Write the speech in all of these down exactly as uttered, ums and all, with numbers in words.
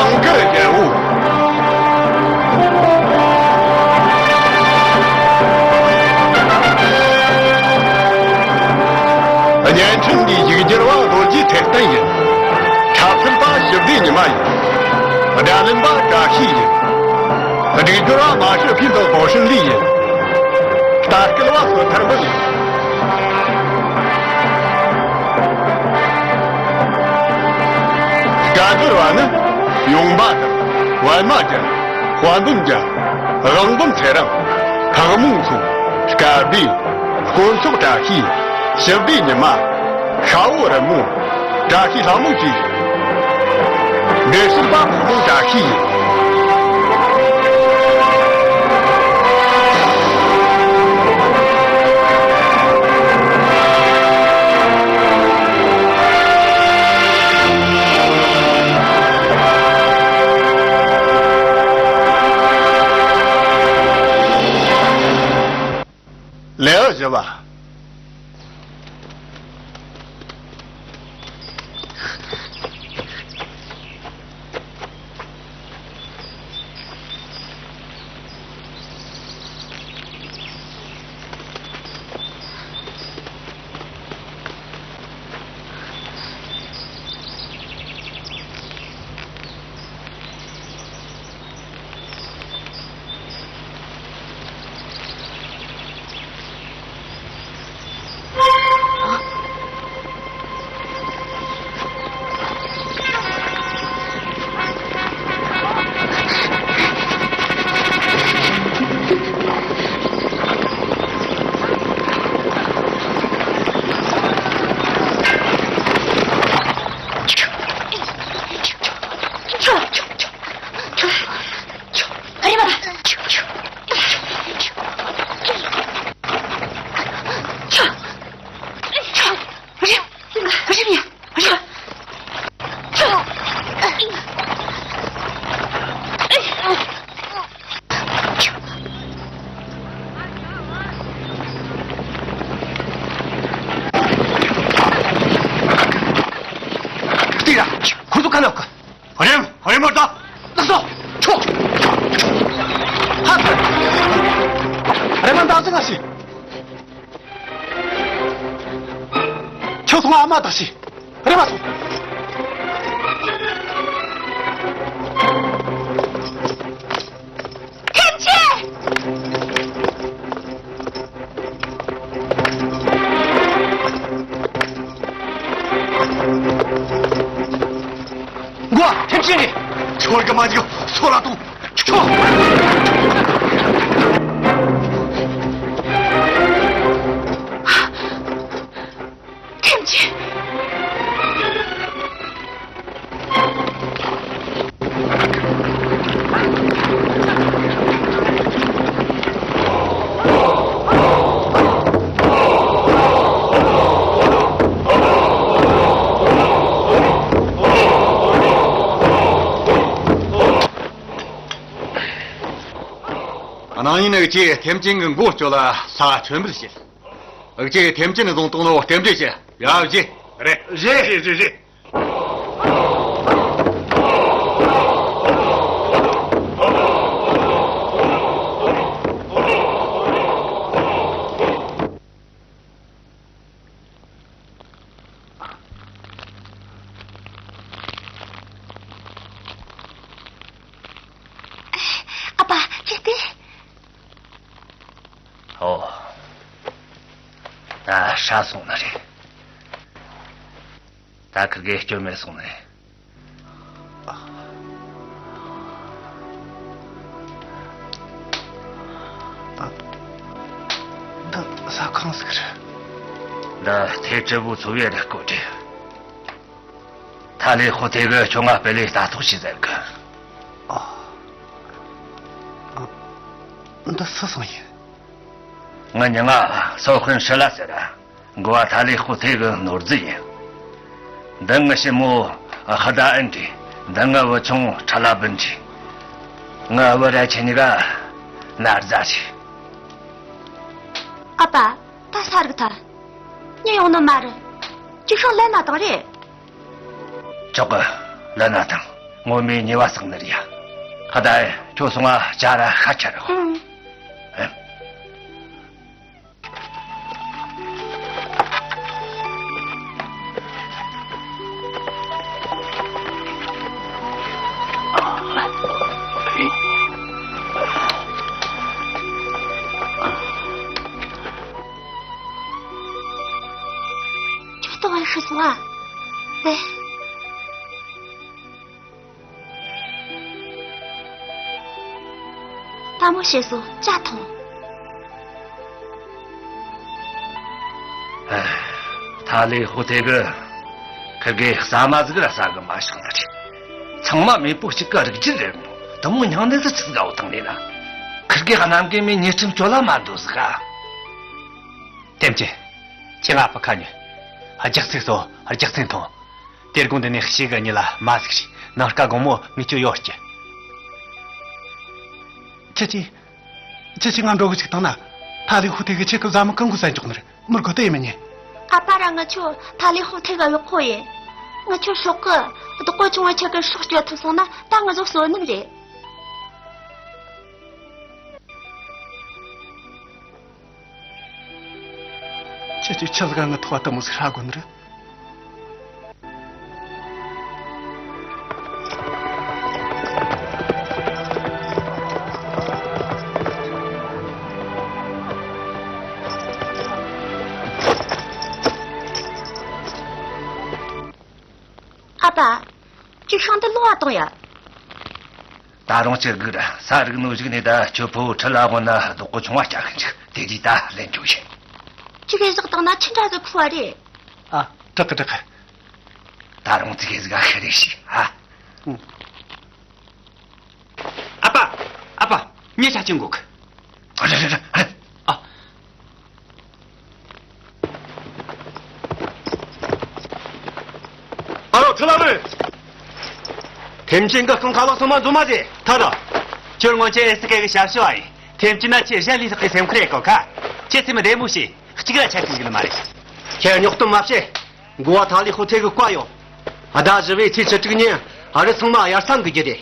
ཨང་ཀི་རྒྱལ་པོ། བརྙན་འཕྲིན་འདིའི་ཡིག་སྒྱུར་བ་རྡོ་རྗེ་ཐེག་བརྟན་ཡིན། འཁྲབ་ཁྲིད་པ་ཞི་བདེ་ཉི་མ་ཡིན། སྒྲ་ལེན་པ་བཀྲ་ཤིས་ཡིན། སྒྲིག་སྦྱོར་བ་མ་ཤི་ཕིན་དང་ཀོ་ཧྲིན་ལི་ཡིན། ལྟ་སྐུལ་བ་སོ་ཐར་འབུམ་ཡིན། སྐད་སྒྱུར་བ་ནི་ཡོང་འབའ་དང་། པད་མ་རྒྱལ། དཔལ་འབུམ་རྒྱལ། དབང་འབུམ་ཚེ་རིང་། ཕག་མོ་མཚོ། སྐལ་བྷེ། དཀོན་མཆོག་བཀྲ་ཤིས། ཞི་བདེ་ཉི་མ། ཤ་བོ་རི་མོ། བཀྲ་ཤིས་ལྷ་མོ་བཅས་ཡིན། འགྲེལ་བཤད་པ་ཕག་མོ་བཀྲ་ཤིས་ཡིན། ལེའུ་བཞི་པ། ལྟོས་ར། ཁོ་ཚོ་ག་ལ་གི། རེམ། རེམ་མ་ད། ལགས་སོ། ཁྱོ། ཧ་ཧ། རེམ་མ་ད་ཟེར་ང་ཞིག་ཁྱོད་སོང་ཨ་མ་ད་ཞིག་རེམ་མ་སོང་། ཐེམ་ཆེན། མགོ་ཐེམ་ཆེན་རེད། ཁྱོད་ཀྱི་མ་འཇིག་སོ་ལ་ཏུ་ཁྱོད། ཐེམ་ཆེན། ཨ་ནང་ཡིན་ནི་ཀྱིས་ཐེམ་ཆེན་གྱི་མགོ་གཅོད་ལ་ས་མཆོད་འབུལ་བྱེད། ཨུ་ཅེ་ཐེམ་ཅིན་བཟུང་གཏོང་ནོ་རྟེན་འབྲེལ་བྱེད། ཡ་བཞེས། རེད། བཞེས། བཞེས་བཞེས་བཞེས། ཨ་ཕ་ཅི་སྟེ། ཨོ། ད་ཧྲ་སོང་ནི་རེད། ད་ཁིར་གེ་སྐྱོན་མེད་སོང་ནི་རེད། ད་ད་ཟ་ཁང་ཟིག་རེད། འདི་ཐེ་ཀྲི་བུ་ཚོ་བའི་རེད་སྐོ་དྲི། ཐ་ལེ་ཧུ་ཐེ་གི་ཁྱོད་ང་སྤེལ་ལེ་ལྟ་རྟོག་བྱེད་ཟེར་གི། ཨ། ཨ། འདི་སུ་སོང་ཡིན། ང་མྱི་ང་སོ་ཁོན་ཧྲི་ལ་ཟེར། འགོ་བ་ཐ་ལེ་ཧུ་ཐེ་གི་ནོར་རྫི་ཡིན། འདི་ངི་ཞི་མོ་ཧི་ད་ཨན་ཏི། འདི་ངི་བུ་ཆུང་ཁྲ་ལ་བིན་ཏི། ངི་བུ་ར་ཆེ་ཉི་ག་ན་རྫ་ཆི། ཨ་ཕ། ད་ས་རུག་ཐལ། མྱི་ཡོང་ནི་མ་རེད། ཅིག་ཤོག་ལན་ན་དང་རེད། ཅོག་གི་ལན་ན་དང་། ངོ་མའི་ཉེས་པ་བསགས་ནི་རེད་ཡ། ཁ་ད་ཁྱོད་སོང་ང་ཇ་ར་ཤ་ཆ་ར་ཧོ། ཨུམ། ཨེ། ཁྱོད་ལྟ་བ་ཤི་སོང་ཨ། ཨེ། ལྟད་མོ་བྱེད་སོ་ཇ་འཐུང་། ཨ། ཐ་ལི་ཧུ་ཐེ་གི་ཁིར་གེ་ཟ་མ་ཟིག་ར་ཟ་གི་མ་བྱུང་ནི་རེད། ཚང་མ་མེས་པོ་གཅིག་གི་རིགས་རྒྱུད་རེད་མོ། དུ་མོ་མྱང་ནི་ཟིག་ཆི་ཟིག་ག་འོ་བཏང་ནི་ན། ཁིར་གེ་གནམ་གི་མི་ཉེས་ཁྲིམས་གཅོད་ལ་མ་འདུག་ཟིག་ག། ཐེམ་ཅི། ཁྱེད་ང་ཕ་ཁ་ཉོན། རྒྱགས་ཚིག་སོ་རྒྱགས་ཚིག་འཐུང་། དེ་དགོང་འདི་ནས་ཤི་གི་ཉི་ལ་མ་ཟིག་རེད། ནངས་ཀ་དགོང་མོ་ངས་ཁྱོད་ཡོད་རྒྱུ། ཁྱེད་ཀྱིས། ཁྱེད་ཀྱིས་ང་འགྲོ་གི་ཅིག་བཏང་ན། ཐ་ལི་ཧུ་ཐེ་གི་ཁྱེད་ཀྱི་བཟའ་མི་གང་གི་ཟན་འཇོག་ནི་རེད། མི་དགོས་དེ་ཡིན་མི་ཉན། ཨ་ཕ་ར་ང་ཆོ་ཐ་ལི་ཧུ་ཐེ་གི་གཡོག་པོ་ཡིན། ང་ཆོ་སྲོག་གི་བདག་པོ་ཆུང་བ་ཁྱེད་ཀྱི་སྲོག་སྐྱོབ་ཐུབ་སོང་ན་ད་ང་ཚོ་བསོད་ནམས་རེད། ཁྱེད་ཀྱིས་ཆི་ཟིག་ག་ངའི་ཐོག་ལྟད་མོ་ཟིག་ཧྲ་དགོས་ནི་རེད། ཨ་ཕ། ཅིག་ཤང་དུ་ལོ་བ་བཏང་ཡ། ད་རུང་ཅི་དགོས་ར་ས་རིག་ནོ་ཞིག་ནས་ད་ཁྱོད་ཕོ་ཁྲི་ལ་དབོན་ན་རྡོག་གོ་ཆུང་བ་སྐྱ་ཁན་ཅིག་དེ་དུས་ད་ལན་ཁྱོད་བཤད། ཅི་གེ་ཟག་བཏང་ན་ཆི་འདྲ་ཟིག་ཁུ་བ་རེད། ཨ། དྲག་གི་དྲག་གི། ད་རུང་ཅི་གེ་ཟིག་ཨ་ཤི་རེ་ཤི་ཨ། ཨུ། ཨ་ཕ། ཨ་ཕ། ངས་ཆ་ཆེན་འགུག་ཨ་རེ་རེ་རེ། ཨ། ཨ་རོ་ཁྲི་ལ་ལོས། ཐེམ་ཆེན་གི་རྐང་ཁ་ལག་ཚང་མ་འཛོམས་མ་ཟེ། ཐ་ར། ཁྱོད་སྔོན་ཆད་ཨེ་སི་ཀེ་གི་ཞབས་ཞུ་བ་ཡིན། ཐེམ་ཆེན་ན་ཁྱེད་གཞན་ལས་ལྷག་གི་སེམས་ཁུར་ཡེད་གོ་ཁ། ཁྱེད་ཚེ་མི་བདེ་མོ་བྱོས། གཅིག་ར་ཆ་ཁུལ་གི་ནི་མ་རེད། ཁྱེད་རྙོག་གཏམ་མ་བཤད། འགོ་བ་ཐ་ལི་ཧུ་ཐེ་གི་བཀའ་ཡོད། ཟླ་བཞི་བའི་ཚེས་བཅུ་དྲུག་ཉིན་ཨ་རི་ཚང་མ་དབྱར་གསང་གི་རྒྱུ་རེད།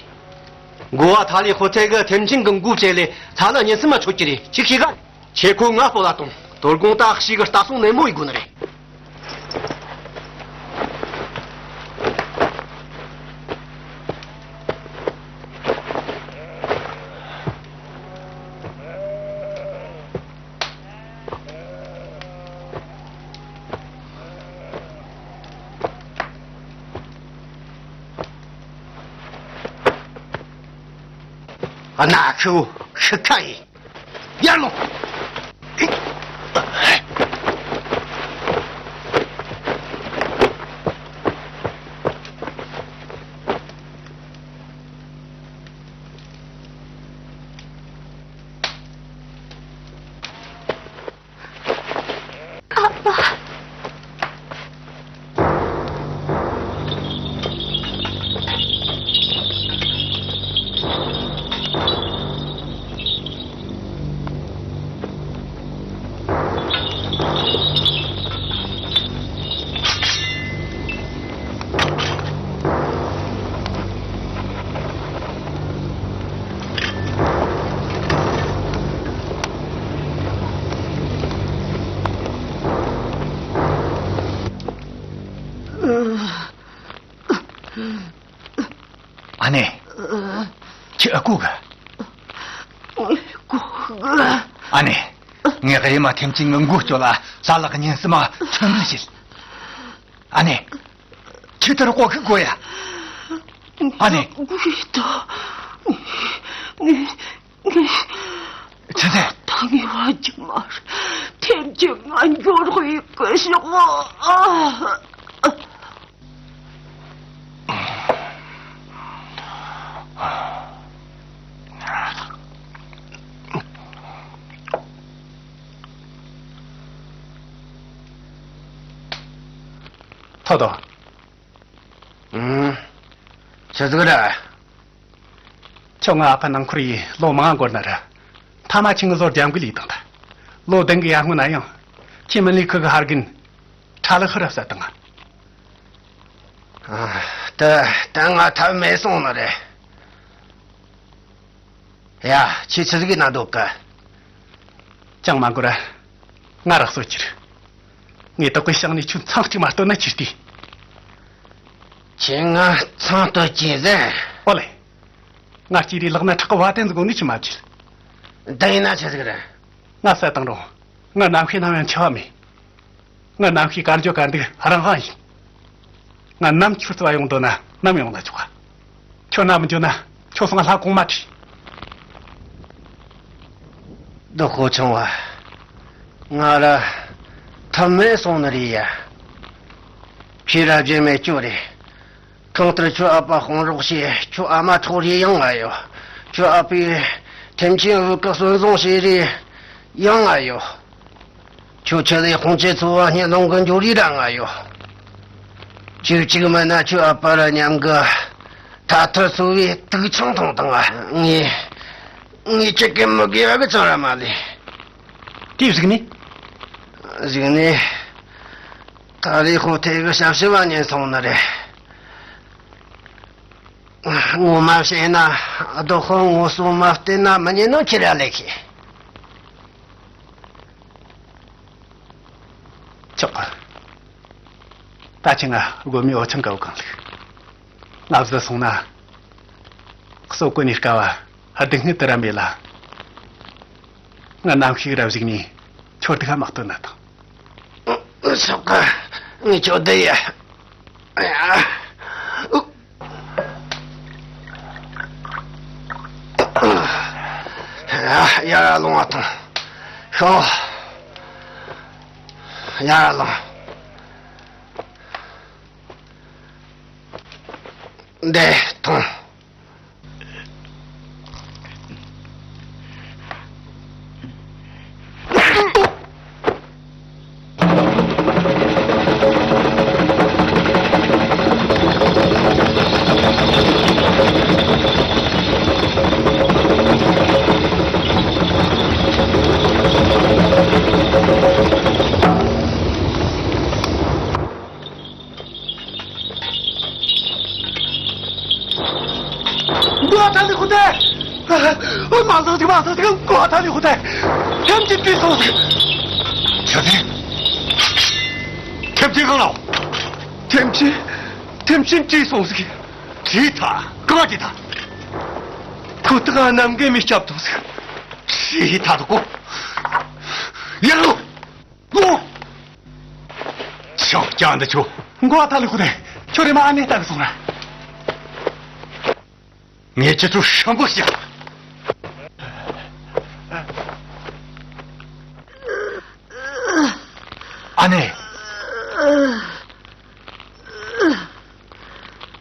འགོ་བ་ཐ་ལི་ཧུ་ཐེ་གི་ཐེམ་ཆེན་གི་མགོ་བཅད་ལས་ཚ་ལ་ཉིན་སུ་མ་འཕྲོད་ཀྱི་རེད། ཅིག་ཤེས་ག་ཁྱེད་ཁོ་ང་སྤོ་ལ་གཏོང་། དོ་དགོང་ད་ཤི་གི་ལྟ་སྲུང་ནན་མོ་ཡི་དགོས་ནི་རེད། ཨ་ན་ཁྱོད་ཤི་ཁ་ཡིན། ཡར་ལོངས། ཨ་ཕ། ཨ་ནེ། ཁྱེད་ཨ་ཁུ་ག་ཨ་ནེ། ངས་གཡུལ་མ་ཐེམ་ཆེན་གི་མགོ་གཅོད་ལ་ས་ལག་ཉིན་སུ་མ་མཚོན་འདུལ་བྱེད། ཨ་ནེ། ཁྱེད་ལྟར་ལྐོག་ཤུགས་དགོས་ཡ། ཨ་ནེ། དགོས་ཡོད་དོ། ངས། ངས། ངས། ཆི་ཟེར། ད་ངས་བ་ཅི་མ་རེད། ཐེམ་ཆེན་ང་འབྱོར་ཧུའི་ཀི་ཤོག་ཨ། ཐོ་ཐོ། ཨུམ། ཆི་ཟིག་རེད། ཁྱོད་ང་ཨ་ཕ་ནང་ཁུར་ཡིས་ལོ་མང་འགོར་ན་ར། མཐའ་མ་ཁྱེད་ངི་བཟོ་རྒྱབ་འགལ་ཡིས་བཏང་ད། ལོ་བདུན་གི་ཡར་སྔོན་ན་ཡང་ཁྱེད་མི་ལི་ཁུ་གི་ཧར་གིན་ཁྲ་ལི་ཧི་ར་བསད་བཏང་ང་། ཨ། དེ་ད་ང་ཐབས་མེད་སོང་ནི་རེད། ཡ། ཁྱེད་ཆི་ཟིག་ཡིན་ན་འདོད་གི། ཅང་མ་འགོར། ང་ར་གསོད་རྒྱུ་རེད། ངས་དག་པའི་ཞིང་ནས་ཁྱོད་མཚམས་གཅིག་མ་བཏོན་ན་ཅི་སྟེ། ཁྱེད་ང་མཚམས་གཏོད་ཀྱི་ཟེར། ཨོ་ལེ། ང་སྐྱེས་རིའི་ལག་ན་ཁྲག་གི་བ་དན་ཟིག་ཡོད་ནི་ཆི་མ་བྱེད། འདི་ཡིན་ན་ཆི་ཟིག་རེད། ང་བསད་བཏང་རུང་། ང་རྣམ་ཤེས་ནམ་ཡང་འཆི་བ་མེད། ང་རྣམ་ཤེས་གར་འགྱོ་གར་འདུག་རང་དབང་ཡིན། ང་ནམ་ཁྱོད་རྩ་བ་ཡོང་འདོད་ན་ནམ་ཡོང་ལ་ཆོག་ག། ཁྱོད་ན་མི་འགྱོ་ན་ཁྱོད་སོང་ལྷ་གོང་མ་ཁྲིད། བདག་ཁོ་ཆུང་བ། ང་ར་ཐབས་མེད་སོང་ནི་རེད་ཡ། ཁྱེད་ར་རྗེས་མེད་སྐྱོ་རེད། གང་ལྟར་ཁྱོད་ཨ་ཕ་དཔུང་རོགས་བྱས། ཁྱོད་ཨ་མ་ཐོག་རེ་ཡང་ང་ཡོད། ཁྱོད་ཨ་ཕས་ཐེམ་ཆེན་བོད་ཀྱི་གསོན་བཟང་བྱས་རེ་ཡང་ང་ཡོད། ཁྱོད་ཆེད་ལས་དཔུང་ཆེ་ཚོ་བ་སྙིང་རླུང་གི་འབྱོར་རིས་ར་ང་ཡོད། ཁྱོད་གཅིག་མིན་ན་ཁྱོད་ཨ་ཕ་ར་མཉམ་གི་ཐ་ཐར་ཚོ་བའི་དུག་ཆང་འཐུང་དང་། ང་ངས་ངས་ཁྱེད་ཀྱི་མི་དགེ་བ་གི་ཚང་ར་མ་ལས། དེའི་གཞུག་ནས། གཞུག་ནས། ད་རེས་ཁོ་ཐེ་གི་ཞབས་ཞུ་བ་ཉན་སོང་ནི་རེད། ངོ་མ་བཤད་ན་རྡོ་ཤོང་ངོ་སོ་མ་བལྟས་ན་མི་ཉན་ནོ་ཁྱེད་ར་ལས་ཁེ། ཆོག་གི། ད་ཁྱེད་ང་དགོན་མའི་འོ་ཆང་ག་བོ་གང་བླུགས། ང་བཟི་སོང་ན། གསོ་གོ་ནས་དཀའ་བ་སྡུག་བསྔལ་དུ་ར་མེད་ལ། ང་ནམ་ཞིག་ར་གཞུག་ནས་ཁྱོད་དུ་ཁ་མ་སྟོན་ན་ཐང་། སོག་ག། ངས་ཁྱོད་བསྡད་ཡ། ཡར་ལོངས་བ་ཐང་། ཤོག་ཡར་ལོངས། འདི་ཐོངས། མགོ་ཐ་ལི་ཧུ་ཏེ། མ་སོང་ཅིག་མ་སོང་ཅིག་མགོ་ཐ་ལི་ཧུ་ཏེ། ཐེམ་ཆེན་བྲོས་སོང་ཟིག་ཆ་ཚེ། ཐེམ་ཆེན་གང་ལ། ཐེམ་ཆེན། ཐེམ་ཆེན་བྲོས་སོང་ཟིག་བྲོས་ཐལ། གང་བྲོས་ཐལ། ཁོ་ཐག་གནམ་གི་མི་སྐྱབས་དང་ཟིག་བྲོས་ཐལ་དུ་གོ། ཡར་ལོངས། ལོངས། ཤོག་ཀྱང་འདི་ཆོ། མགོ་ཐ་ལི་ཁུ་རེ། ཁྱོད་རེ་མ་ཨ་ནེ་ལྟ་གི་སོང་ར། ངས་ཁྱེད་ཚོ་ཧྲམ་པོ་བྱ། ཨ་ནེ།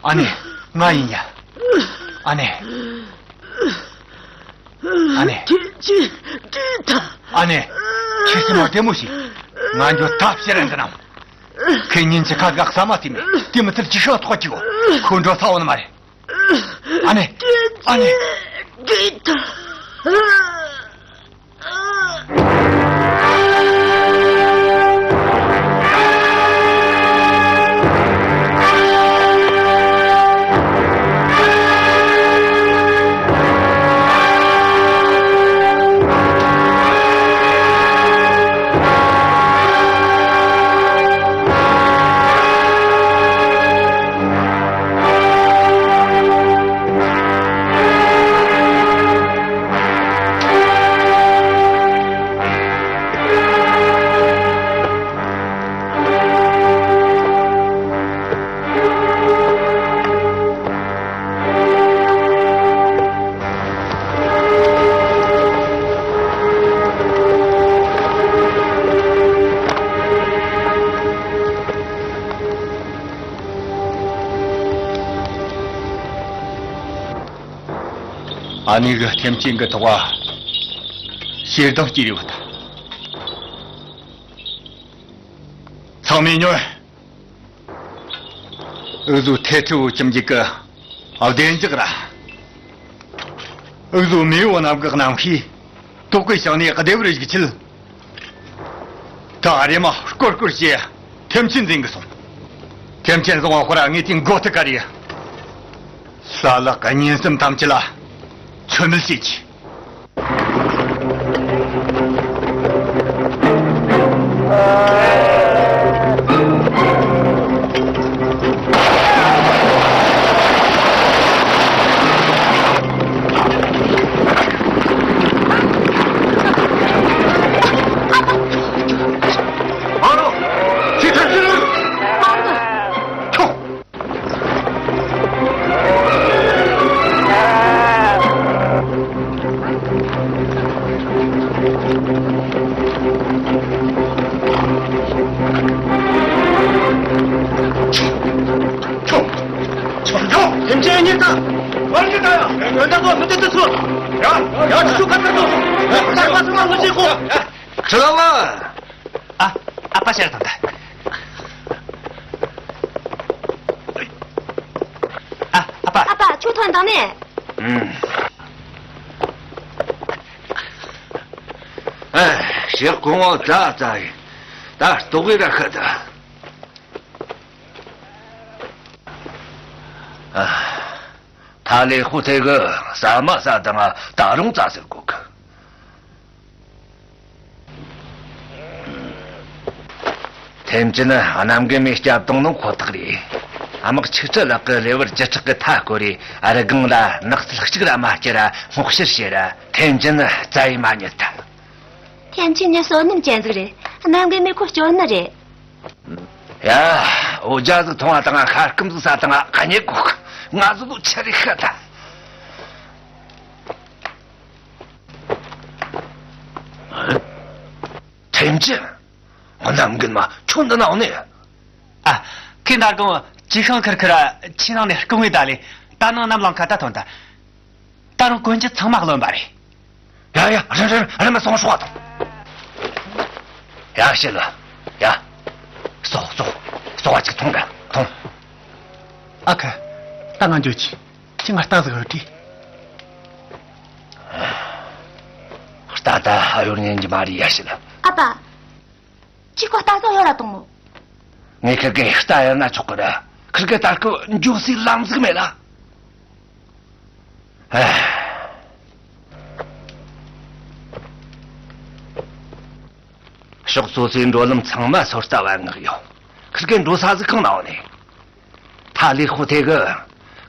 ཨ་ནེ། ང་ཡིན་ཡ། ཨ་ནེ། ཨ་ནེ། ཁྱེད་ཀྱིས་བྲིས་ཐལ། ཨ་ནེ། ཁྱེད་ཀྱིས་མ་བདེ་མོ་བྱས། ང་འགྱོ་ཐབས་ཤེས་རན་གི་ནམ། ཁོས་ཉིན་གཅིག་ཁ་དགག་ས་མ་ཐེ་མེད། དེ་མི་ཚད་ཅི་ཤོག་ཐོག་གཅིག་ཁོ་འགྲོ་ས་འོང་ནི་མ་རེད། ཨ་ནེ། ཨ་ནེ། ཨ་ནེ་གི་ཐེམ་ཆེན་གི་ཐོག་ཞེ་སྡང་སྐྱེས་ཡོད་ད། ཚང་མས་ཉོན། འུ་ཟོ་ཐེ་ཁྲི་བོ་ཁྱིམ་རྒྱུད་ཀྱི་བདེ་འཇགས་ར། འུ་ཟོ་མེས་པོ་རྣམས་ཀྱི་རྣམ་ཤེས་དོག་པའི་ཞིང་ནས་བདེ་བར་བཞུགས་ཆེད། ད་རེ་མ་སྐོར་སྐོར་བྱས་ཐེམ་ཆེན་འཛིན་གི་སོང་། ཐེམ་ཆེན་བཟང་བ་ཁོ་ར་ངས་དེ་མགོ་ཐུག་ག་རེ་ ལྷ་ལགས་ཀྱི་ཉེན་སེམས་ཐམས་ཅད་ལ་མཚོན་རྨས་བྱེད་ཀྱི། ཁྱོད། ཁྱོད། ཁྱོད། ཁྱོད། ཁྱིམ་ཆེན་གཉིས་དང་། བར་གྱི་ད་ཡང་། ཡོན་ཏན་གོ་མི་དེ་དུ་ཚུ། ཡ། ཡ། ཁྱོད་ཁ་ཐར་དུ། ཡ། ཁྱོད་ཁ་ཐར་མ་མི་བྱེད་གོ། ཁྱོད་ལ་བ། ཨ། ཨ་ཕ་ཕྱིར་ཐོན་ད། ཨ། ཨ་ཕ། ཨ་ཕ། ཁྱོད་ཐོན་དང་ནས། ཨུམ། ཨེ། ཞེ་གོང་འོག་ཙག་ཙག་ཡིན། ད་ལྟོགས་གི་ར་ཤི་ད། ཨ། ཐ་ལེ་ཧུ་ཐེ་གི་ཟ་མ་ཟ་དང་ད་རུང་ཙག་ཟེར་གོ་གི། ཐེམ་ཅི་ནི་གནམ་རྒན་མའི་སྐྱབས་དང་ནི་ཁོ་ཐག་རེད། དམག་ཆིག་ཁྲི་ལག་གི་ལེ་བར་ཅི་ཁྲག་གི་མཐའ་སྐོར་རེ། རི་སྒང་ལ་ནགས་ཚལ་གཅིག་ར་མ་སྐྱེ་ར་སྔོག་བཤེར་བྱེད་ར། ཐེམ་ཅི་ནི་རྩ་ཡི་མ་ཉིད་ད། ཐེམ་ཅི་ནི་བསོད་ནམས་ཅན་ཟིག་རེད། གནམ་རྒན་མའི་ཁོ་སྐྱོན་ནི་རེད། ཡ། འོ་ཇ་ཟིག་འཐུང་བ་དང་ཤ་སྐམ་ཟིག་ཟ་དང་གཉིད་ཁུག་ང་ཟིག་ལོ་ཆི་རེད་ཤི་ད། ཐེམ་ཅི། ང་གནམ་རྒན་མ་ཁྱོད་འདི་ན་འོང་ནས། ཨ། ཁོས་ད་གོང་ཅི་ཤང་ཁིར་ཁིར་ཆི་ནང་ནས་རྐང་བའི་ད་ལས་ད་ནང་གནམ་ལང་ཁ་ད་ཐོན་ད། ད་རུང་གོན་རྒྱུ་ཚང་མ་རློན་པ་རེད། ཡ་ཡ། རེ་རེ་རེ་མ་སོང་ཤོག་དང་། ཡ་ཤི་ལ། ཡ། ཟོག་ཟོག་ཟོག་བ་ཅིག་འཐུང་དང་འཐུང་། ཨ་ཁུ། ད་ང་འགྱོ་ཆི། ཁྱི་ང་རྟ་ཟིག་ཡོད་དྲིས། རྟ་ད་ཨ་ཡོར་ཉན་གྱི་མ་རེད་ཡ་ཤི་ལ། ཨ་ཕ། ཅི་ཁོ་རྟ་ཟོག་ཡོད་ར་དང་མོ། ངས་ཁིར་གེ་རྟ་ཡར་ན་ཆོག་གི་ར། ཁིར་གེ་ད་སྐུ་འགྱོ་སའི་ལམ་ཟིག་མེད་ལ། ཨེ། ཕྱོགས་སོ་སོའི་འགྲོ་ལམ་ཚང་མ་སོ་ལྟ་བ་མངགས་ཡོད། ཁིར་གེ་འགྲོ་ས་ཟིག་གང་ན་འོ་ནས། ཐ་ལི་ཧུ་ཐེ་གི་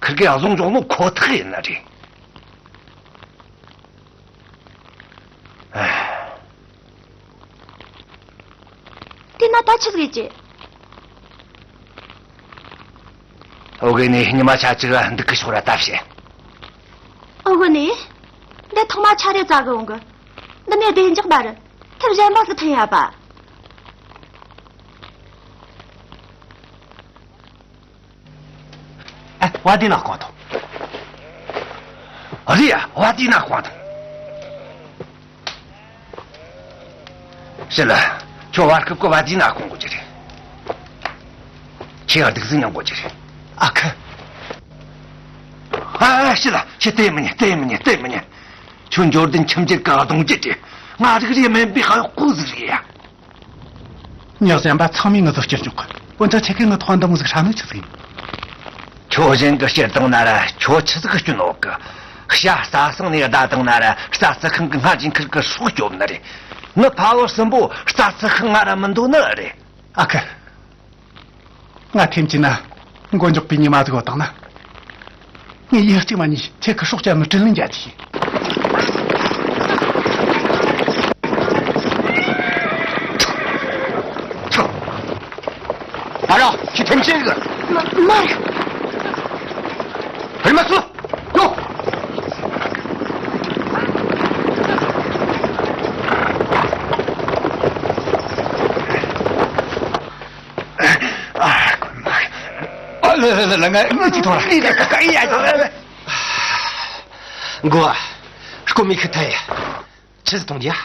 ཁིར་གེ་བཟུང་འཇོག་ནོ་ཁོ་ཐག་ཡིན་ནི་རེད། དེ་ན་ད་ཆི་ཟིག་ཡེད་ཀྱི། ཨོ་གེ་ནས་ཉི་མ་ཆ་གཅིག་འདུག་གི་ཤོག་ར་ལྟ་བྱེད། ཨོ་གེ་ནས། འདི་ཐོག་མ་ཆ་རེ་བཙལ་གི་འོང་གི། འདི་ནས་བདེ་འཇགས་མ་རེད། ཐབས་གཞན་པ་ཟིག་འཐེན་ཡ་པ། ཨ། བ་དེ་ན་ཁོང་དང་། རེད་ཡ། བ་དེ་ན་ཁོང་དང་། ཤི་ལ། ཁྱོད་བར་སྐབས་ཀྱི་བ་དེ་ན་ཁོང་དགོས་ཀྱི་རེད། ཁྱེད་ཡང་སྡུག་ཟིག་མྱོང་དགོས་ཀྱི་རེད། ཨ་ཁུ། ཨ། ཤི་ལ། ཁྱེད་དེ་མི་ཉན། དེ་མི་ཉན། དེ་མི་ཉན། ཁྱོད་འབྱོར་ལྡན་ཁྱིམ་རྒྱུད་ཀྱི་གདུང་རྒྱུད་རེད། ང་རིགས་རིས་དམན་པའི་གཡོག་པོ་ཟིག་རེད་ཡ། ཉག་གཞན་པ་ཚང་མས་ངུ་ཟོག་སྐྱུར་ཆོག་གི། འོན་ཀྱང་ཁྱེད་ཀྱིས་ངུ་ཐོག་འདི་མོ་ཟིག་ཧྲ་ནོ་ཆི་ཟིག་ཡིན། ཁྱོད་གཞན་གྱིས་སྐྱུར་བཏང་ན་ར་ཁྱོད་ཆི་ཟིག་གིས་སྐྱུར་ནོ་གི། ཤ་རྩྭ་ཟངས་ནས་བདའ་བཏང་ན་ར་རྩྭ་རྩི་ཤིང་གི་སྔ་ཕྱི་ཁུར་གི་སྲོག་སྐྱོབ་ནི་རེད། ངའི་ཕ་བུ་གསུམ་པོ་རྩྭ་རྩི་ཤིང་ང་ར་མི་འདོད་ནི་རེད། ཨ་ཁུ། ང་ཐེམ་ཅི་ན་མགོ་འཇོག་པའི་ཉི་མ་ཟིག་ཡོད་དང་ན། ངས་ཡིན་གཅིག་མ་ཉིད་ཁྱེད་ཀྱི་སྲོག་སྐྱབས་ནི་དྲིན་ལན་འཇལ་རྒྱུ་ཡིན། ཨ་རོགས། ཁྱེད་ཐེམ་ཅི་གི། མ་མ་རེད། ཧེ་མ་སུ། ཡོ། ཨ། ཁོ་མ། ཨ། ལ་ལ་ལ་ལ། ང་ངས་ཅི་ཐོངས་ར། ཨི་ཡ་ཨི་ཡ་ཨི་ཡ། མགོ་ཨ། སྐོམ་མི་ཁི་ཐ་ཡ། ཆི་ཟིག་གཏོང་རྒྱུ།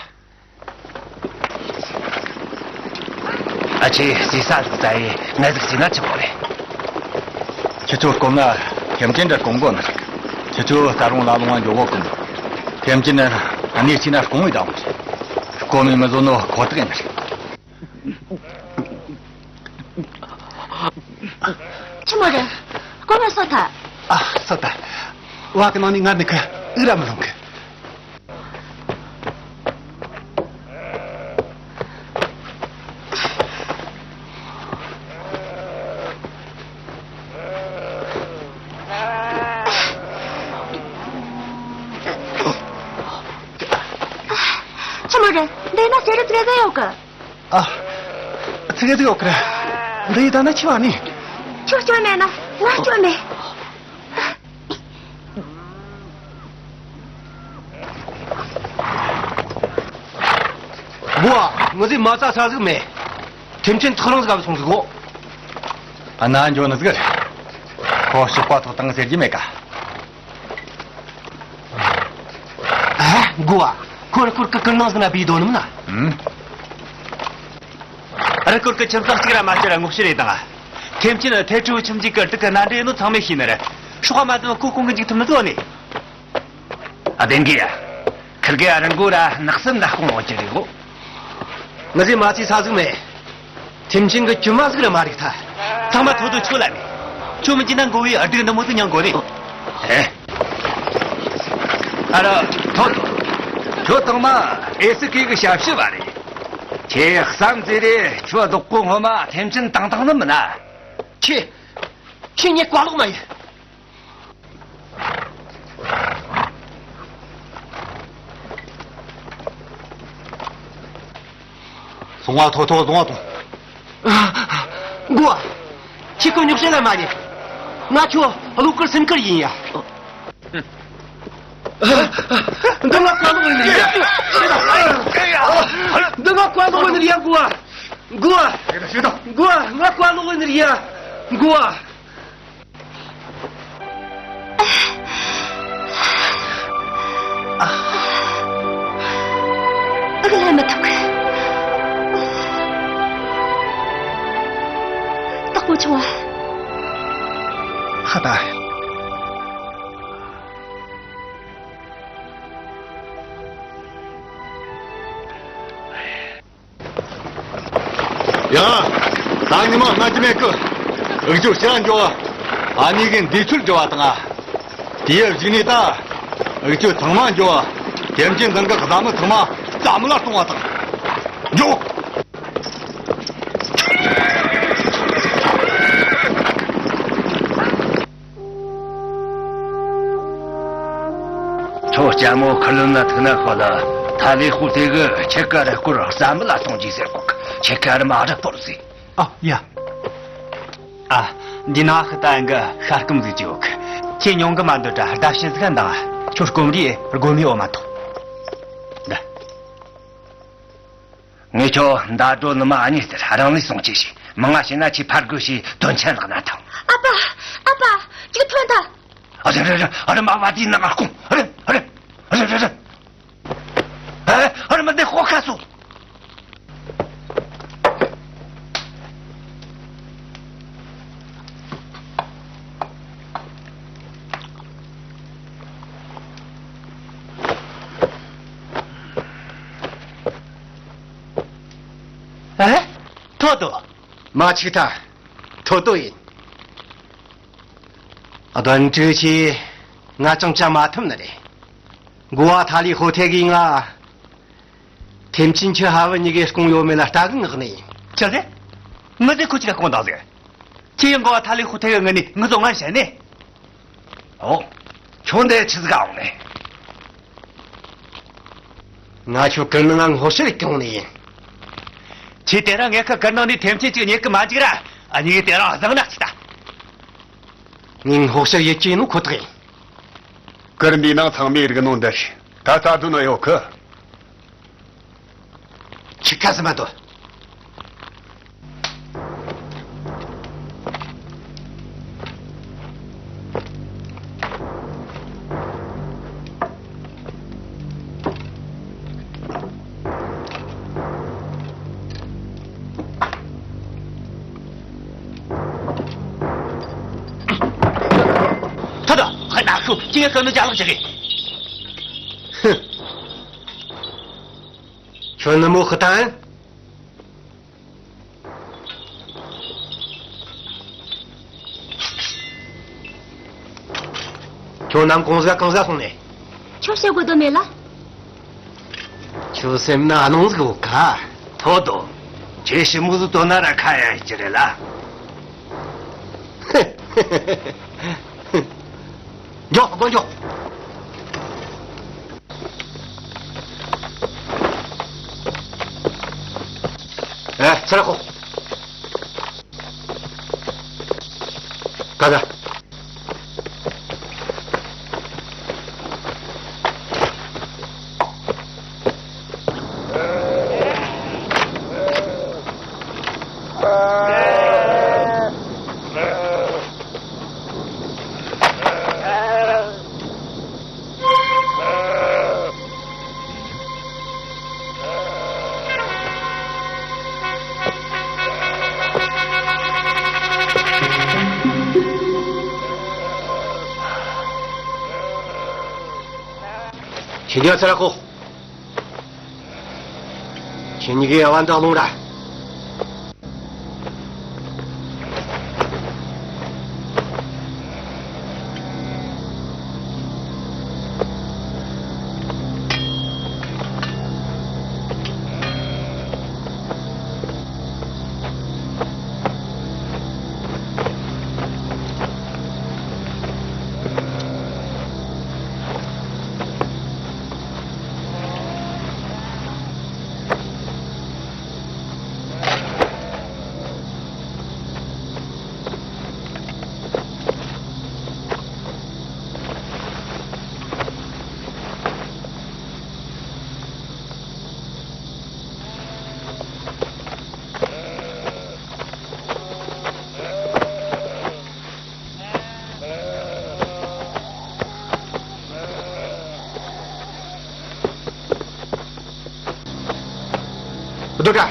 ཨ་ཅེ། ཟས་ཟ་ཟིག་ཟ་ཡི་ངལ་ཟིག་ཟས་ན་ཆི་མོ་རེད། ཁྱེད་ཚོ་སྐོམ་ན་ཐེམ་ཅི་འདྲ་སྐོམ་གོ་ནི་རེད། ཁྱེད་ཚོ་ད་རུང་ལ་ལུང་བ་འགྱོ་གོ་གི་མོ། ཐེམ་ཅི་ནི་གནས་གཅིག་ན་སྐོམ་བའི་བདག་མོ་རེད། སྐོམ་མི་མི་བཟོད་ནོ་ཁོ་ཐག་ཡིན་ནི་རེད། ཆི་མོ་རེད། སྐོམ་མ་སོ་ཐལ། ཨ། སོ་ཐལ། བ་གི་ནང་ནས་ངར་ནི་ཁི་ཨི་ར་མི་ལོང་གི། ཆི་མོ་རེད། འདི་ན་ཟེར་རེ་ཙི་གེ་ཡོད་གི། ཨ། ཙི་གེ་ཙི་གེ་ཡོད་གི་རེད། འདི་ཡི་ད་ན་ཆི་བ་ནི། ཁྱོད་སྐྱོན་མེད་ན་ང་སྐྱོན་མེད། འགོ་བ། ངི་ཟིག་མ་རྩ་ས་ཟིག་མེད། ཐེམ་ཆེན་ཐག་རིང་ཟིག་ག་སོང་ཟིག་གོ། ཨ་ན་འགྱོ་ནི་ཟིག་རེད། ཁོ་ཤོག་པ་ཐོག་བཏང་ཟེར་གྱི་མེད་ཀ། ཨ། འགོ་བ། ཁོ་རི་སྐོར་གི་ཀིར་ནང་ཟིག་ན་བུད་དོ་ནི་མིན་ན། ཨུམ། རི་སྐོར་གི་ཁྱིམ་ཚང་གཅིག་ར་མ་གཅིག་ར་ངོ་ཤེས་རེད་དང་། ཐེམ་ཆེན་ཐེ་ཁྲུའུ་ཁྱིམ་གཅིག་གི་དྲུག་གི་ནང་འདྲེས་ནོ་ཚང་མས་ཤེས་ནི་རེད། སྲོག་མ་དུམ་ཁོ་ཁོང་གི་འཇིག་ཐུབ་ནི་དོ་ནི། ཨ། བདེན་གི་ཡ། ཁིར་གི་ཨ་རི་མགོ་ར་ནག་སེམས་ལ་ཁོང་འོ་ཅི་རེད་གོ། ང་ཟིག་མ་ཚིག་ས་ཟིག་མེད། ཐེམ་ཆེན་གི་ཅུ་མ་ཟིག་ར་མ་རིག་ཐལ། ཚང་མ་ཐོ་ཐོ་ཆོ་ལ་མེད། ཁྱོད་མི་འཇིག་ན་མགོ་བོའི་ཨ་སྡུག་འདི་མོ་ཟིག་མྱང་དགོས་རེད། ཨེ། ཨ་ར། ཐོ་ཐོ། ཁྱོད་ཚང་མ་ཨེ་སི་ཀེ་གི་ཞབས་ཕྱི་བ་རེད། ཁྱེད་བསམ་ཚེ་རེ་ཁྱོད་རྡོག་པོ་སྔོན་མ་ཐེམ་ཆེན་བཏང་བཏང་ནི་མིན་ན། ཁྱེད། ཁྱེད་ངའི་བཀའ་ལོག་མ་ཡིན། སོང་བ་ཐོ་ཐོ་སོང་བ་ཐོ། འགོ་བ། ཁྱེད་ཀོ་ཉོག་བཤད་ལ་མ་རེད། ང་ཁྱོད་བློ་དཀར་སེམས་དཀར་ཡིན་ཡ། འདི་ང་བཀའ་ལོག་ཡིན་ཡ། འདི་ང་བཀའ་ལོག་ཡིན་ཡ། འགོ་བ། འགོ་བ། འགོ་བ། ང་བཀའ་ལོག་ཡིན་ཡ། འགོ་བ། ཨ། ཨ། ཨ། ལས་མི་ཐུབ་གི། སྟག་པོ་ཆུང་བ། ཧ་ད། ཡ། ད་ཉི་མ་སྔ་ཅི་མེད་གི། འུ་ཅོ་ཕྱིར་འགྱོ་བ། ཨ་ནི་གི་འདི་ཆུར་འགྱོ་བ་དང་ཨ། དེའི་གཞུག་ནས་ད། འུ་ཅོ་ཚང་མ་འགྱོ་བ། ཐེམ་ཆེན་ཚང་གི་བཟའ་མི་ཚང་མ་རྩ་མེད་ལ་གཏོང་བ་དང་། འགྱོ། ཁྱོད་ལྕམ་མོ་ཁུར་ལུན་ལ་ཐུག་ན་ཤོད་ལ། ཐ་ལི་ཧུ་ཐེ་གི་ཁྱེད་ཀ་རི་སྐོར་རྩ་མེད་ལ་གཏོང་རྒྱུ་ཟེར་གོ། ཁྱེད་ཀ་རི་མ་རི་སྤོར་ཟིག་ཨ། ཡ། ཨ། འདི་ན་ཧི་ཏན་གི་ཤ་སྐམ་ཟིག་ཅིག་ཡོད་གི། ཁྱེད་ཉུང་གི་མ་འདོད་དྲ་ཟླ་ཕྱེད་ཟིག་འདང་། ཁྱོད་སྐོམ་རི་སྒོ་མི་འོ་མ་ཐོག་ད། ངས་ཁྱོད་མདའ་སྒྲོ་ནུ་མ་ཨ་ཉེ་ཟེར། རང་ལས་སོང་ཅི་ཞིག་མང་ང་བྱས་ན་ཁྱེད་ཕར་རྒོལ་ཞིག་དོན་ཆེན་ལག་ན་ཐང་། ཨ་ཕ། ཨ་ཕ། ཅིག་ཐོན་ཐལ། ཨ་རེ་རེ་རེ། ཨ་རེ་མ་བ་དེའི་ནང་ང་སྐུང་། ཨ་རེ་ཨ་རེ། ཨ་རེ་རེ་རེ། ཨ་རེ་མ་འདི་ཤོག་ཁ་སོ། ཨ། ཐོ་ཐོ། མ་ཆིག་ཐ། ཐོ་ཐོ་ཡིན། ཨ། དོན་གྲུབ་ཆེ། ང་ཅང་བྱ་མ་ཐུབ་ནི་རེད། འགོ་བ་ཐ་ལི་ཧོ་ཐེ་གིས་ང་ཐེམ་ཆེན་ཁྱི་ཧ་བུ་གཉིས་ཀས་སྐུང་ཡོད་མེད་ལ་ལྟ་གི་ངག་ནས་ཡིན། ཅི་ཟེར། ངི་ཟིག་ཁོ་ཅིག་ག་སྐུང་བཏང་ཟིག་ཁྱེད་ཡང་འགོ་བ་ཐ་ལི་ཧོ་ཐེ་གི་ངི་ནས་ངི་ཚོ་ངར་བྱས་ནས། ཨོ། ཁྱོད་འདི་ཆི་ཟིག་ག་འོང་ནས། ང་ཁྱོད་ཀིར་ནང་ང་སྔོག་བཤེར་སྐྱོང་ནི་ཡིན། ཁྱེད་དེ་རིང་ངེད་ཀ་ཀིར་ནང་ནས་ཐེམ་ཆེན་ཅིག་རྙེད་གི་མ་འཇུག་ར། ཨ་ནི་དེ་རིང་བཟང་ན་ཅི་ལྟ། ངས་སྔོག་བཤེར་ཡེད་ཀྱི་ཡིན་ནོ་ཁོ་ཐག་ཡིན། ཀིར་འདིའི་ནང་ཚང་མའི་རིག་ནོ་འདི་རེད། ད་རྩ་དོན་ཡོད་གི། ཁྱི་ཁ་ཟི་མ་འདུག་ཐ་ད། ཧ་ན་ཤུ་ཅི་ཡ་ཀ་ནུ་ཅ་ལག་ཅི་གི། ཧུ། ཁྱོད་ནི་མོ་ཧི་ཐན། ཁྱོད་ནམ་གང་ཟིག་གང་ཟིག་སོང་ནས། ཁྱོད་བཤད་དགོས་དོན་མེད་ལ། ཁྱོད་སེམས་ན་གནོང་ཟིག་ཡོད་ཀ། ཐོ་དོ། ཁྱེད་ཞི་མོ་ཟིག་དོ་ན་ར་ཁ་ཡ་ཡི་ཅི་རེད་ལ། འགྱོ་སྒོ་འགྱོ། ཨེ་ཚ་ར་ཁོ། ག་ད། ཁྱེད་ཉག་ཚ་ར་ཁོ། ཁྱེད་གཉིས་ཀའི་དབང་དུ་ལོངས་ར། རྡོ་གྲྭ།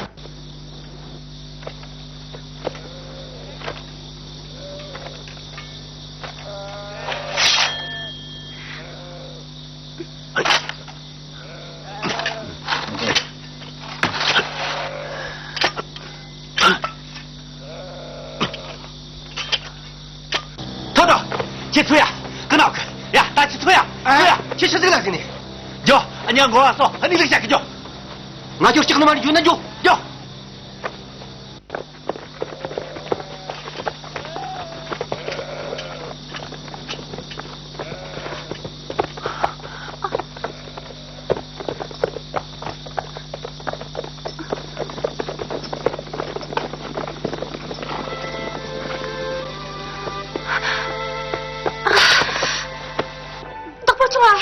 ཐོ་ཐོ། ཁྱེད་ཚུར་ཡ། ཀ་ནག་གི་ཡ། ད་ཁྱེད་ཚུར་ཡ། ཚུར་ཡ། ཁྱེད་ཤི་ཟིག་ལ་ཟིག་ནི། འགྱོ། ཨ་ཉག་མགོ་བ་སོ། ཨ་ནི་ལེགས་བྱ་གི་འགྱོ། ང་ཁྱོད་ལྕགས་ནུ་མ་ནི་འགྱོ་ན་འགྱོ། འགྱོ། བདག་པོ་ཆུང་བ།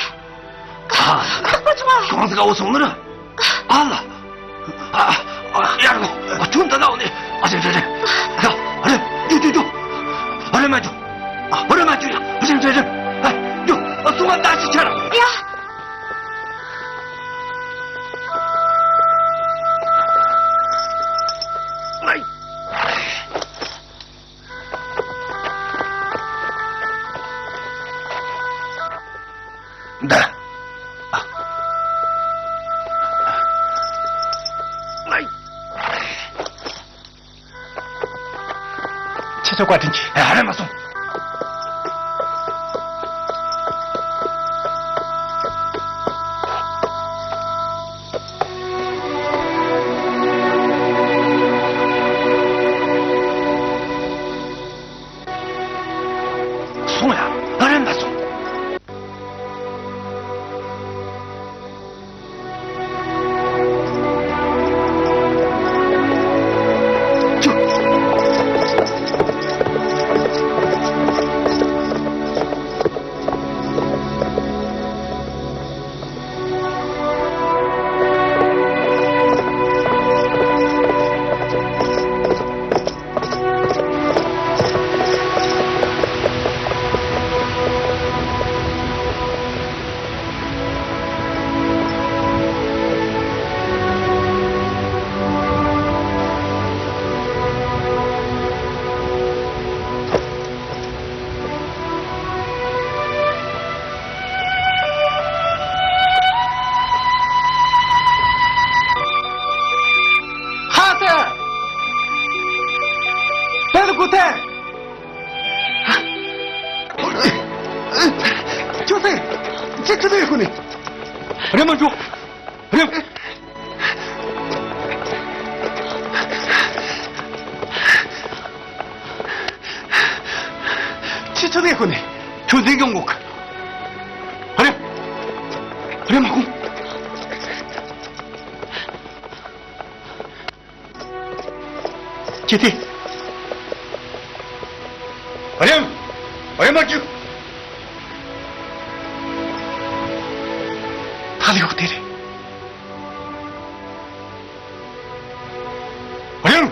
ཨ། བདག་པོ་ཆུང་བ། གང་ཟིག་འོ་སོང་ནི་ར། ཨ་ལ། ཨ། ཨ། ཡར་ལོ། ཨ། ཁྱོད་འདི་ན་འོ་ནི། ཨ་རེ་རེ་རེ། ཨ་རེ། རྒྱུག་རྒྱུག་རྒྱུག་ཨ་རེ་མ་རྒྱུག་ཨ་རེ་མ་རྒྱུག་ཡ། ཨ་རེ་རེ་རེ། ཨ། རྒྱུག་ཨ། སོང་ང་ད་ཅི་ཆ་ར། ཡ། ཨའི། འདི། ཨའི། ཁྱེད་ཚོ་བཀའ་དྲིན་ཆེ། ཨ། རེམ་མ་སོང་། སོང་ཡ། ཨ། རེམ་མ་སོང་། ཁྱོད་ཚོ་ཡོད་ཁུ་ནི། རེམ་མ་འཇུག་རེམ། ཁྱོད་ཚོ་ཡོད་ཁུ་ནི། ཁྱོད་འཛིན་སྐྱོང་གོ་གི། རེམ། རེམ་མ་ཁུངས། ཅི་སྟེ། རེམ། རེམ་མ་བཅུག་ཐ་ལི་འོག་དེ་རེད། རེམ།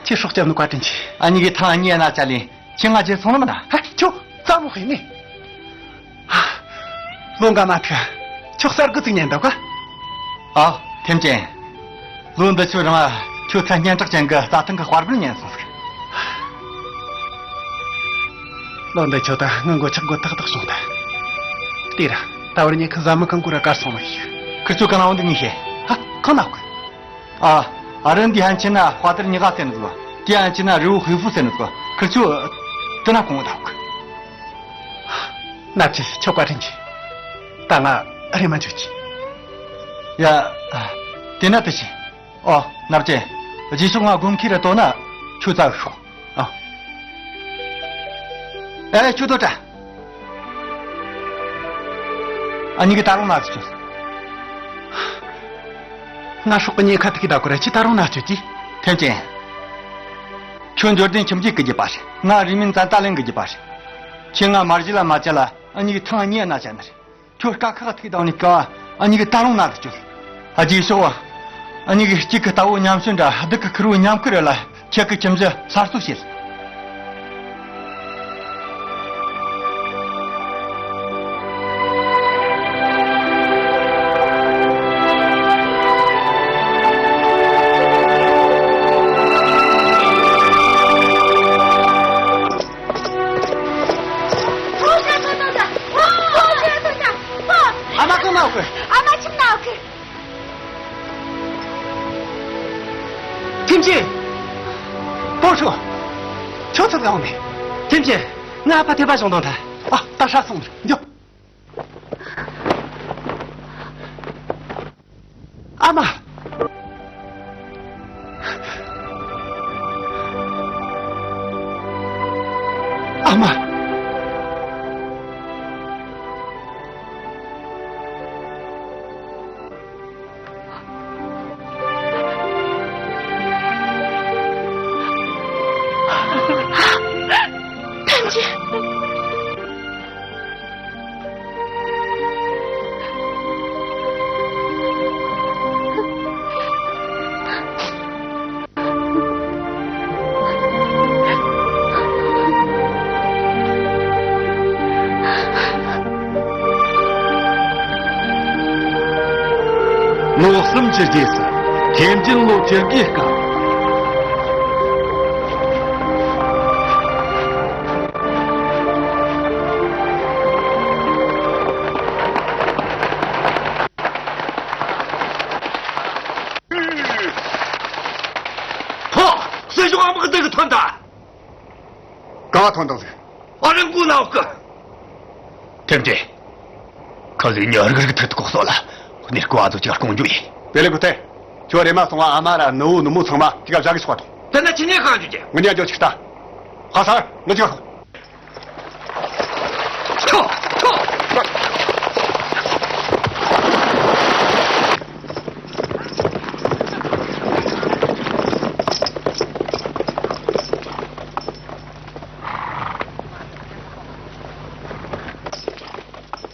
ཁྱེད་སྲོག་སྐྱབས་ནི་བཀའ་དྲིན་ཆེ། ཨ་ནི་གི་ཐང་ཨ་ནི་ཨ་ན་ཅ་ལི་ཁྱེད་ང་ཅེ་སོང་ལ་མ་ན། ཧ་ཁྱོད་རྩ་མོ་ཧེ་ནི། ལོ་འགའ་མ་ཐག་ཁྱོད་གསར་འགོ་ཚུགས་ཉན་འདུག་ག་ཨ། ཐེམ་ཅན། ལོ་འདི་ཆོ་རང་ཁྱོད་ཚ་སྙན་གྲགས་ཅན་གི་རྩྭ་ཐང་གི་དཔའ་རྒོད་ཉན་སོང་ཟིག་ལོ་འདི་ཆོ་ད་ངི་མགོ་ཆག་སྒོ་ཏག་སོང་ད། ལྟོས་ར། ད་བར་ཉེ་ཁི་ཟ་མི་གང་གུ་ར་གར་སོང་མ་ཤིག་ཁི་ཆོ་ག་ན་འོང་འདི་ངི་ཤེས། ཧ། གང་ན་གི་ཨ། ཨ་རི་འདི་ཧན་ཆེ་ན་དཔའ་དར་ཉི་ག་ཟེར་ནི་ཟིག་དེ་ཧན་ཆེ་ན་རི་བོ་ཧུའེ་ཧྥུ་ཟེར་ནི་ཟིག་ཁི་ཆོ་དེ་ན་གོང་བོ་ད་གི་ནག་ཆེ་ཆོག་པ་རིན་གྱི། ད་ང་རེ་མ་འཇུག་གི་ཡ། དེ་ན་དེ་ཆེ། ཨོ། ནག་ཆེ། རྗེས་ཕྱོགས་ང་དགོན་ཁྱེར་ར་ལྟོ་ན་ཁྱོད་རྩ་བའི་ཤོག་ཨ། ཨེ་ཁྱོད་དོ་དྲ། ཨ་ནི་གི་ད་རུང་ན་ཟིག་ཁྱོད། ང་སྲོག་གི་ཉེན་ཁ་ཐུག་གི་ད་གོ་ར་ཁྱི་ད་རུང་ན་ཁྱོད་ཀྱི། ཐེམ་ཅན། ཁྱོད་འབྱོར་ལྡན་ཁྱིམ་རྒྱུད་ཀྱི་རྒྱུད་པ་རེད། ང་རིགས་མིན་བཙན་ཏཱ་ལན་གྱི་རྒྱུད་པ་རེད། ཁྱེད་ང་མ་གཞི་ལ་མ་བྱ་ལ་ཨ་ནི་གི་ཐང་ཨ་ནི་ཨ་ན་བྱ་ནི་རེད། ཁྱོད་དཀའ་ཁག་ཐུག་དང་ནི་ཀ་ཨ་ནི་གི་ད་རུང་ན་ཟིག་ཁྱོད། ཨ་ཅེ་ཤོག་བ། ཨ་ནི་གི་གཅིག་གི་ལྟ་བོ་ཉམས་ཞན་འདྲ་སྡུག་གི་ཁུར་བོ་ཉམས་ཁུར་རེ་ལ་ཁྱེད་ཀྱི་ཁྱིམ་གཞི་གསར་གཏོད་བྱེད། ཨ་མ་གང་ན་ཡོད་གི་ཨ་མ་ཁྱིམ་ན་ཡོད་གི་ཐེམ་ཅན། པོ་ཧྲུ། ཁྱོད་ཚོ་གང་ནས། ཐེམ་ཅན། ང་ཨ་ཕ་ཐེ་པ་བྱུང་དང་ཐལ། ཨ། ད་ཧྲ་སོང་། འགྱོ། ཨ་མ། ཨ་མ། ཐམས་ཅད། ལོ་གསུམ་གྱི་རྗེས་སུ་ཐེམ་ཅིན་ལོ་བཅུ་དགུའི་སྐབས། ཕོ། སྲིད་གཞུང་དམག་སྡེ་གི་ཐོན་ད། གང་ཐོན་དང་ཟིག་ཨ་རི་མགོ་ནག་གི་ཐེམ་ཅན། ཁ་ཟིག་ཉ་རིག་རིག་ཐུག་ཐུག་སོ་ལ། གནས་སྐོ་ཨ་ཚོ་ཅིག་སྐོང་རྒྱུ་ཡིན། པེ་ལེ་གུ་ཐེ། ཁྱོད་རེ་མ་སོང་བ་ཨ་མ་ར་ནུ་བོ་ནུ་མོ་ཚང་མ་ཅིག་བཞག་གི་ཆོག་དང་། དེ་ན་ཁྱི་ཉལ་གང་རྒྱུ་རྒྱུ། ངི་ཉལ་རྒྱུ་ཆིག་ལྟ། ཧ་སར་ངི་ཅིག་ཁྱོ། ཁྱོ།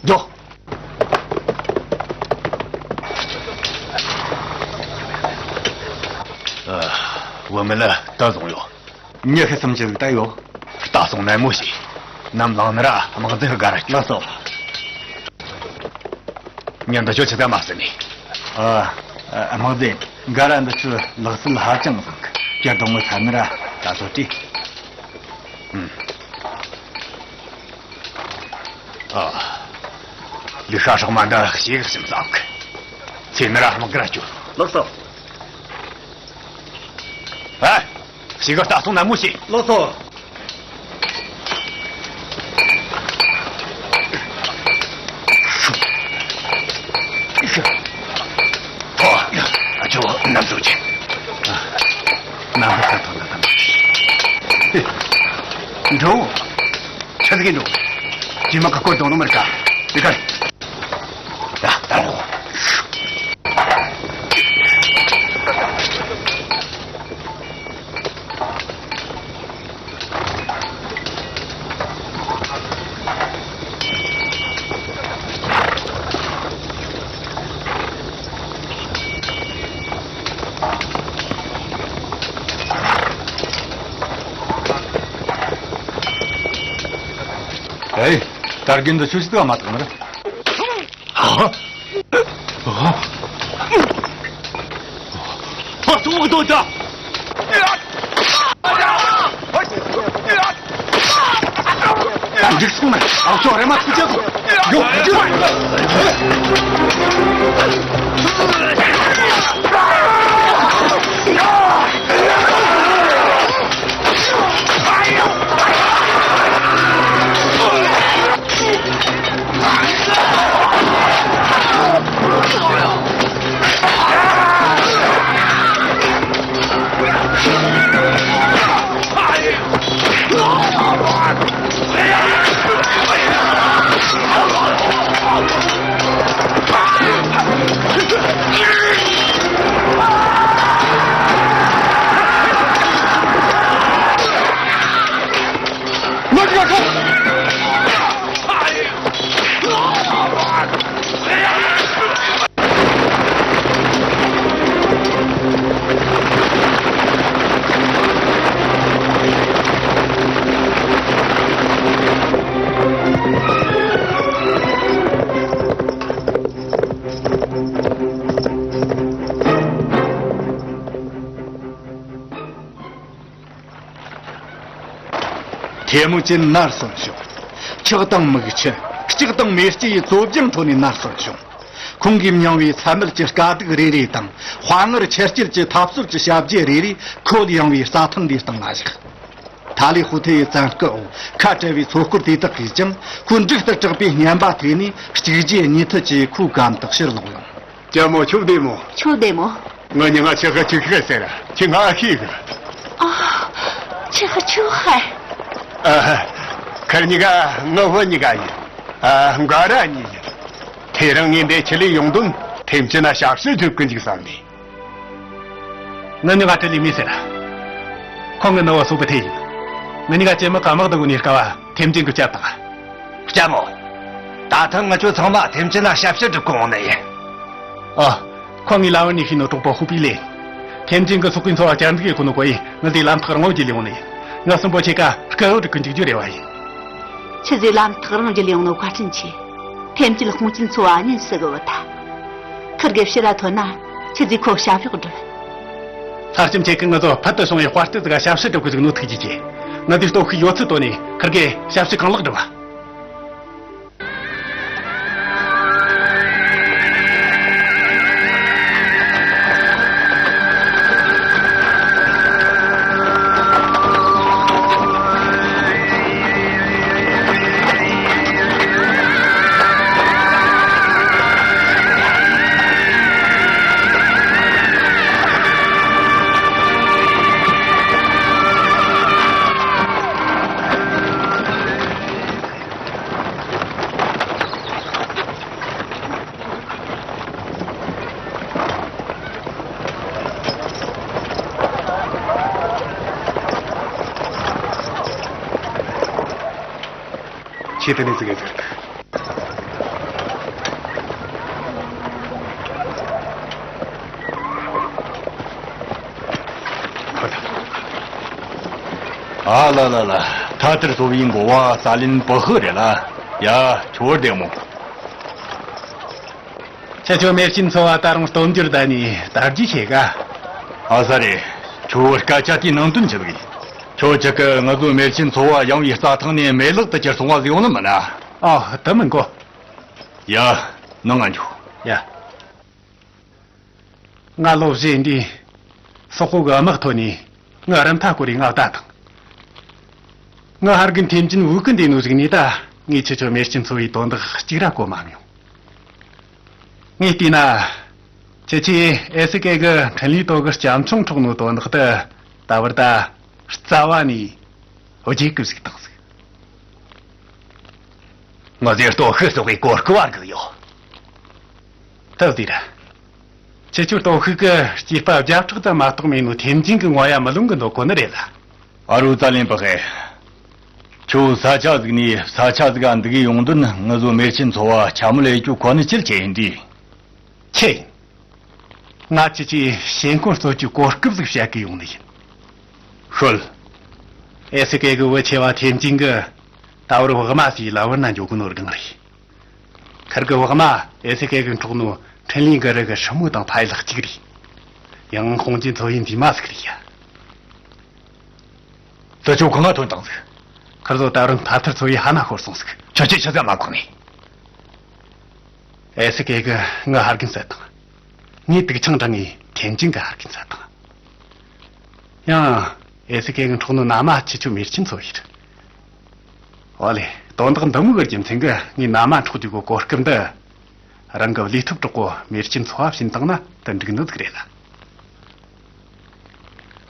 འགྱོ། ཨ། བུད་མེད་ལ་ད་བཟུང་ཡོད། མྱི་ཤི་སུམ་ཅུ་ཟིག་ད་ཡོད། ལྟ་སོང་ནན་མོ་བྱོས། ནམ་ལངས་ན་ར་དམག་འཛིན་གི་སྒར་ར་ཆོག་ལགས་སོ། མྱི་འདི་ཆོ་ཆི་ད་མ་བསད་ནི། ཨ། ཨ། དམག་འཛིན། སྒར་ར་འདི་ཆོ་ལག་རྩལ་ཧ་ཅང་བཟང་གི་སྡོང་བོ་ཚ་ནི་ར་ད་སོ་ཏི། ཨུམ། ཨ། ལི་ཤ་སྲོག་མ་འདི་ཞེ་གི་སེམས་བཟང་གི་ཚེ་མི་ར་དམག་གར་སྐྱོད། ལགས་སོ། ཨ། ཞིག་ག་ལྟ་སོང་ན་མོ་ཞིག་ལགས་སོ། ཨ་ཅོ་ནམ་སོ་ཆེ། ནམ་ཧ་ཁ་ཐོན་ན་ཐམ། འགྲོ། ཆ་ཟིག་འགྲོ། ཇི་མ་ཁ་སྐོར་དོང་ནོ་མར་ཀ། དེ་ཀ། ད་ད་རོ། ཨེ། དར་རྒྱུན་དུ་ཆུ་ཞིག་ཏུ་མ་བཏགས་ན། ཨ། ཨ། ཨ། ཐུག་མ་ཐུག་ད། འཇིགས་སོང་ན་ཨ་ཅོ་རེ་མ་ཐུག་ཅེས་སོ། ཡོ། ཐེ་མུ་ཅིན་ནར་སོན་བྱུང་། ཁྲག་དང་མིག་ཆུ། ལྕགས་དང་མེ་ལྕེ་ཡི་རྩོད་སྦྱང་ཁྲོད་ནས་ནར་སོན་བྱུང་། ཁོང་གིས་མྱངས་པའི་ཚྭ་མེད་ཀྱི་དཀའ་སྡུག་རེ་རེ་དང་། དཔའ་ངར་ཆེར་སྐྱེད་ཀྱི་འཐབ་རྩོད་ཀྱི་བྱ་བརྒྱུད་རེ་རེ་ཁོད་ཡངས་པའི་རྩྭ་ཐང་འདིའི་སྟེང་ལ་བཞག། ཐ་ལི་ཧུ་ཐེ་ཡི་བཙན་སྐུལ་འོག་ཁ་བྲལ་བའི་ཚོད་སྐོར་དེ་དག་གིས་ཀྱང་ཁོའི་འབྲུག་ལྟར་དྲག་པའི་སྙན་པ་ཐོས་ནས་གཅིག་རྗེས་གཉིས་མཐུད་ཀྱིས་ཁོའི་གམ་དུ་ཕྱིར་ལོག་ཡོང་། ལྕམ་མོ་ཁྱོད་བདེ་མོ། ཁྱོད་བདེ་མོ། ངའི་མྱིང་ང་ཆི་ཧི་ཆི་ཧི་ཟེར། ཁྱེད་ང་ཨ་ཤེས་གི། ཨ། ཆི་ཧི་ཆི་ཧི། ཨ། ཁར་གཉིས་ཀ་ངའི་བུ་གཉིས་ཀ་ཡིན། ཨ། འགའ་ར་གཉིས་ཡིན། དེ་རིང་ངས་འདི་ཆི་ལས་ཡོང་དོན་ཐེམ་ཆེན་ན་ཞབས་ཕྱི་སྒྲུབ་གི་འཇུག་བསམ་ནས། ངའི་མྱིང་ང་ཀྲི་ལི་མི་ཟེར། ཁོང་གི་ནུ་བོ་སུ་པི་ཐེ་ཡིན། ངའི་མྱིང་ང་ཅེ་མི་ཀ་དམག་ཏུ་གོ་ནས་དཀའ་བ་ཐེམ་ཆེན་གྱི་བསྐྱབས་དང་། ལྕམ་མོ། ད་ཐེངས་ང་ཚོ་ཚང་མ་ཐེམ་ཆེན་ན་ཞབས་ཕྱི་སྒྲུབ་གི་འོང་ནི་ཡིན། ཨ། ཁོ་ངའི་ལམ་བར་ནས་ཤེས་ནོ་གྲོགས་པོ་ཧུ་པི་ལེ། ཐེམ་ཆེན་གྱི་ཚོགས་པའི་འཚོ་བ་བསྐྱར་འཛུགས་ཡེད་གོ་ནོ་ཁོ་ཡིན། ངའི་དེ་ལམ་ཐག་རིང་བོ་བརྒྱུད་ལས་ཡོང་ནི་ཡིན། ང་གསུམ་པོ་ཆེ་ཀ་སྐུ་འོ་སྒྲིག་གི་འཇུག་རྒྱུ་རེ་བ་ཡིན། ཆི་ཟིག་ལམ་ཐག་རིང་བརྒྱུད་ལས་ཡོང་ནོ་བཀའ་དྲིན་ཆེ། ཐེམ་ཆེན་ཁོང་ཆེན་འཚོ་བ་ཉིན་སུ་གི་བུ་ཐ། ཁིར་གེ་ཕྱིར་ར་ཐོན་ན་ཆི་ཟིག་ཁོ་ཞབས་ཞུ་སྒྲུབ། ལྷ་ལྕམ་ཁྱེད་ཀྱིས་ང་ཚོ་ཕུལ་དུ་བྱུང་བའི་དཔའ་རྟུལ་ཟིག་ཞབས་ཕྱི་སྒྲུབ་གི་བཅུག་ནོ་ཐུགས་རྗེ་ཆེ། ང་དེའི་སྟོབས་ཤུགས་ཡོད་ཚད་བཏོན་ནས་ཁིར་གེ་ཞབས་ཕྱི་གང་ལེགས་སྒྲུབ་བ། ཁྱེད་དེ་ནས་ཟིག་གེ་ཟེར། ཨ་ལ་ལ་ལ། ཐ་ཐར་ཚོ་བའི་འགོ་བ་ས་ལིན་པི་ཧི་རེད་ལ། ཡ། ཁྱོད་བདེ་མོ། ཁྱེད་ཚོ་མེར་ཆེན་ཚོ་བ་ད་རུང་སྟོབས་འབྱོར་ལྡན་ནི་དར་རྒྱས་ཆེ་ག། ཨ་ས་རེད། ཁྱོད་སྐད་ཆ་དེའི་ནང་དོན་ཆི་ཟིག་ཡིན། ཁྱོད་ཅག་གིས་ང་ཚོའི་མེར་ཆེན་ཚོ་བ་ཡངས་པའི་རྩྭ་ཐང་ནས་མེད་བརླག་ཏུ་གྱུར་སོང་བ་ཟིག་ཡོང་ནི་མིན་ན། ཨ། དེ་མིན་གོ། ཡ། ནང་ང་འཇུག་ཡ། ང་ལོ་བཞི་འདི། སོག་པོ་གི་དམག་ཐོན་ནས་ངའི་རུ་མཐའ་བསྐོར་རེ་ང་བདའ་དང་། ངའི་ཕ་རྒན་ཐེམ་ཅིན་བོད་ཀི་འདི་ནོ་ཟིག་ནས་ད་ངས་ཁྱེད་ཆོ་མེར་ཆེན་ཚོ་བའི་དོན་དག་གཅིག་ར་གོ་མ་མྱོང་། ངས་བལྟས་ན། ཁྱེད་ཆོས་ཨེ་སི་ཀེ་གི་འཕྲིན་ལས་ཏོ་གི་སྐྱབས་མཆོང་འཕྲོག་ནོ་དོན་དག་དེ་ད་བར་ད་རྩ་བ་ནས་བརྗེད་གི་བཞག་བཏང་ཟིག་ང་ཚོས་སྟོབས་ཤུགས་སོགས་ཀྱི་གོ་སྐབས་བར་གི་ཡོད། ཐབས་དེ་ར། ཁྱེད་ཆོའི་སྟོབས་ཤུགས་ཀྱིས་སྐྱེས་པ་བརྒྱ་ཕྲག་ཙམ་མ་གཏོགས་མེད་ནོ་ཐེམ་ཅིན་གྱི་ངོ་ཡ་མི་ལོང་གི་འདུག་གོ་ནི་རེད་ལ། ཨ་རོ་ཙ་ལེན་པ་ཧེ། ཁྱོད་ས་ཆ་ཟིག་ནས་ས་ཆ་ཟིག་ག་འདུག་གི་ཡོང་དོན་ང་ཚོ་མེར་ཆེན་ཚོ་བ་ཆ་མོ་ལས་ཀྱོ་གོ་ནི་ཅིལ་ཆེ་ཡིན་དྲི། ཆེ་ཡིན། ང་ཁྱེད་ཆོའི་ཞེན་ཁོང་རྩོད་རྒྱུའི་གོ་སྐབས་ཟིག་བཤད་གི་ཡོང་ནི་ཡིན། ཤོད། ཨེ་སི་ཀེ་གི་བུ་ཆེ་བ་ཐེམ་ཅིན་གི་ད་བར་བག་མ་སི་ལ་བར་ན་འཇོག་གི་ནོ་སྒང་རེད། ཁིར་གི་བག་མ་ཨེ་སི་ཀེ་གི་འཕྲོག་ནོ་འཕྲིན་ལས་གི་རི་གི་ཧྲི་མོ་དང་ཕ་ཡི་ལག་གཅིག་རེད། ཡང་ཧོང་ཅིན་ཚོ་ཡི་འདི་མ་ཟིག་རེད་ཡ། དེ་ཆོ་གང་ང་ཐོན་དང་ཟིག་ཁིར་ཚོ་ད་རུང་ཐ་ཐར་ཚོ་ཡི་ཧ་ན་ཤོར་སོང་ཟིག་ཁྱོད་ཀྱིས་ཆི་ཟ་མ་གོ་ནི། ཨེ་སི་ཀེ་གི་ངའི་ཕ་རྒན་བསད་དང་། ངའི་དུག་ཆང་འདྲ་ངའི་ཐེམ་ཅིན་གི་ཕ་རྒན་བསད་དང་། ཡང་ཨེ་སི་ཀེ་གི་འཕྲོག་ནོ་མནའ་མ་ཁྱེད་ཆོ་མེར་ཆེན་ཚོ་ཡིན། ཨོ་ལེ། དོན་དག་འདི་མོ་གི་རྒྱུ་མཚན་གི་ངའི་མནའ་མ་འཕྲོག་རྒྱུ་གི་གོ་སྐབས་འདི། རང་གི་བློས་ཐུབ་གྲོགས་པོ་མེར་ཆེན་ཚོ་བ་བྱིན་བཏང་ན་དེ་འགྲིག་ནི་ཟིག་རེད་ལ།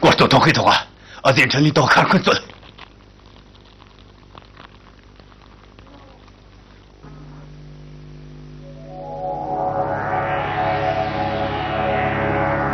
གོ་སྟོད་ཐོག་གི་ཐོག་ཨ་ཟེ་འཕྲིན་ལས་ཐོག་ཤར་ཁུན་རྩོད།